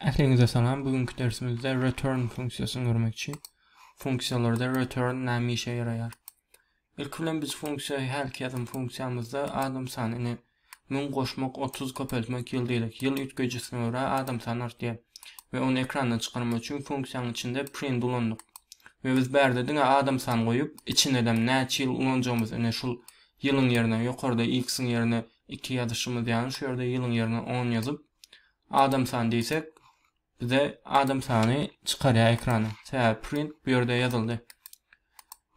Ähliňize salam. Bugünkü dersimizde return funksiýasyny görmekçi. Funksiýalarda return näme işe ýaraýar? Ilki bilen biz funksiýa hälki ýazan funksiýamyzda adam sanyny 1000 goşmak 30 köpeltmek ýyl diýdik. Ýyl üýtgeýjisine görä adam sany artýar we ony ekranda çykarmak üçin funksiýanyň içinde print ulandyk. We biz bärde diňe adam sany goýup, içinedem näçe ýyl ulanjagymyz ine şul ýylyň ýerine ýokarda x-iň ýerine 2 ýazyşymyz ýaly şu ýerde ýylyň ýerine 10 ýazyp Adam sany diýsek, bize adam sany çykarýar ekrana. Sebäbi print bu ýerde ýazyldy.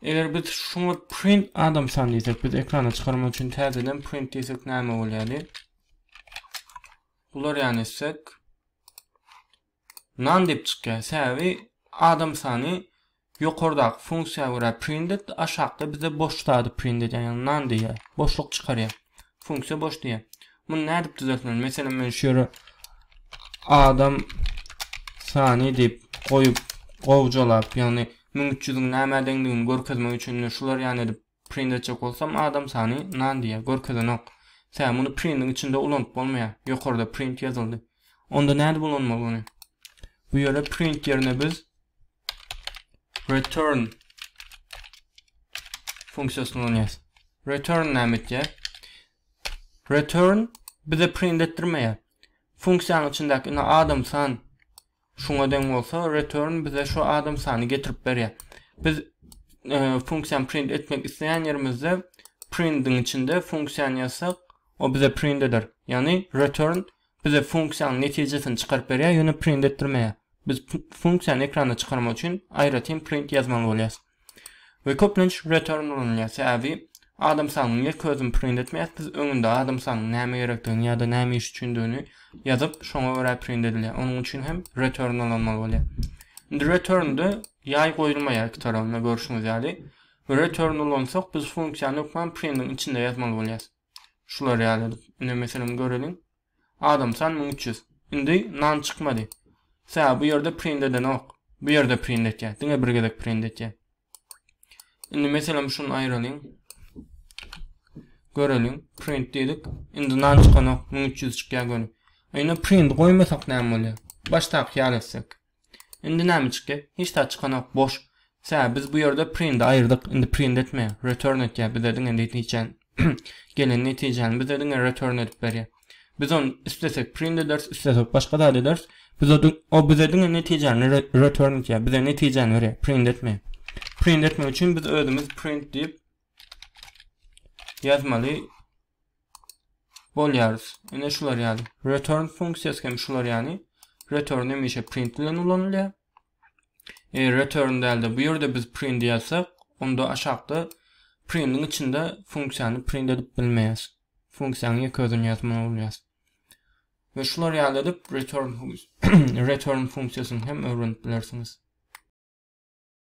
Eger biz şuňa print adam sany diýsek, biz ekrana çykarmak üçin täzeden print diýsek näme bolýardy? Bular ýany etsek none diýip çykýar. Sebäbi adam sany ýokardaky funksiýa görä print etdi, aşakda bize boş zady print edýär, ýagny none diýýär, boşluk çykarýar. Funksiýa boş diýýär. Muny nädip düzeltmeli? Meselem, men şu ýere adam sany diýip goýup, gowjalap, ýagny 1300-iň nämä deňdigini görkezmek üçin şular ýany edip print etjek bolsam, adam sany none diýýär, görkezenok. Sebäbi muny printiň içinde ulanyp bolmaýar. Ýokarda print ýazyldy. Onda nädip ulanmaly muny? Bu ýere print ýerine biz return funksiýasyny ulanýarys. Return näme etýär? Return bize print etdirmeýär. Funksiýanyň içindäki ine adam san şuňa deň bolsa, return bize şu adam sany getirip berýär. Biz e, funksiýany print etmek isleýän ýerimizde printiň içinde funksiýany ýazsak, o bize print eder. Ýagny return bize funksiýanyň netijesini çykaryp berýär, ýöne print etdirmeýär. Biz funksiýany ekrana çykarmak üçin aýratyn print ýazmaly bolýarys. We köplenç return ulanylýar. Sebäbi adam sanyny ýeke özüni print etmeýäris. Biz öňünde adam sanynyň näme gerekdigini ýa-da näme iş üçindigini ýazyp, şoňa görä print edilýär. Onuň üçin hem return ulanmaly bolýar. Indi returnde ýaý goýulmaýar iki tarapynda görşüňiz ýaly. Return ulansak biz funksiýany hökman printiň içinde ýazmaly bolýarys. Şular ýaly edip. Ine meselem göreliň. Adam san 1300. Indi nan çykmady. Sebäbi bu ýerde print edenok. Bu ýerde print etýär. Diňe bir gezek print etýär. Indi meselem şuny aýralyň. Göreliň. Print diýdik. Indi nan çykanok. 1300 çykýar göni. Indi print goýmasak näme bolýar? Başdaky ýaly etsek. Indi näme çykýar? Hiç zat çykanok, boş. Sebäbi biz bu ýerde print aýyrdyk. Indi print etmeýär. Return etýär. Bize diňe netijäni gelen netijäni bize diňe return edip berýär. Biz ony islesek print ederis, islesek başga zat ederis. Biz o, o bize diňe netijäni return etýär. Bize netijäni berýär, print etmeýär. Print etmek üçin biz özümiz print diýip ýazmaly bolýarys. Ine şular ýaly. Return funksiýasy hem şular ýaly. Return hemişe print bilen ulanylýar. E, return dälde bu ýerde biz print ýazsak, onda aşakda printiň içinde funksiýany print edip bilmeýäs. Funksiýanyň ýeke özüni ýazmaly bolýar. We şular ýaly edip return return funksiýasyny hem öwrenip bilersiňiz.